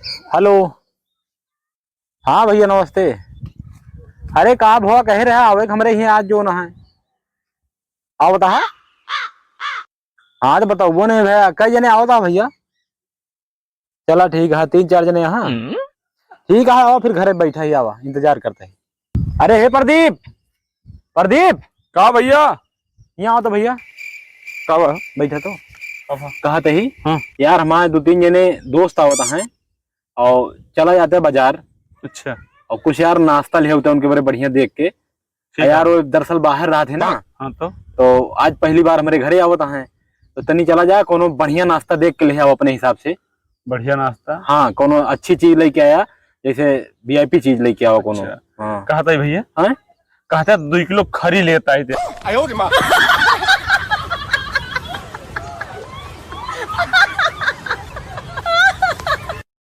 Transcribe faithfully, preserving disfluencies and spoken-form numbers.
हेलो। हाँ भइया, नमस्ते। अरे का भवा, कहे रहा आवे के हमरे हियाँ आज जौन है। आवत है? हाँ, तो बताउबो नहीं भइया, कई जने आवत है भइया? चला ठीक है, तीन चार जने यहाँ। हम्म। ठीक है, आवा फिर घरे बैठा ही आवा, इंतजार करते ही। अरे हे प्रदीप, प्रदीप। का भइया? यहाँ आवा तो भइया। का बा? बैठा तो। का बा? कहत ही, हाँ। यार हमारे दो तीन जने दोस्त आवत हैं और चला जाते हैं बाजार। अच्छा। और कुछ यार नाश्ता ले होते हैं उनके बड़े बढ़िया देख के। ठीक है। यार वो दरअसल बाहर रहत है ना। हाँ तो? तो आज पहली बार हमरे घरे आवत हैं, तो तनी चला जाए कोनो बढ़िया नाश्ता देख के ले आओ अपने हिसाब से। बढ़िया नाश्ता? हाँ, कोनो अच्छी चीज लेके आया, जैसे वीआईपी चीज लेके आवा कोनो। अच्छा। हाँ। कहत ही भइया? हाँ? कहत ही दुई किलो खरी लेत आई थे।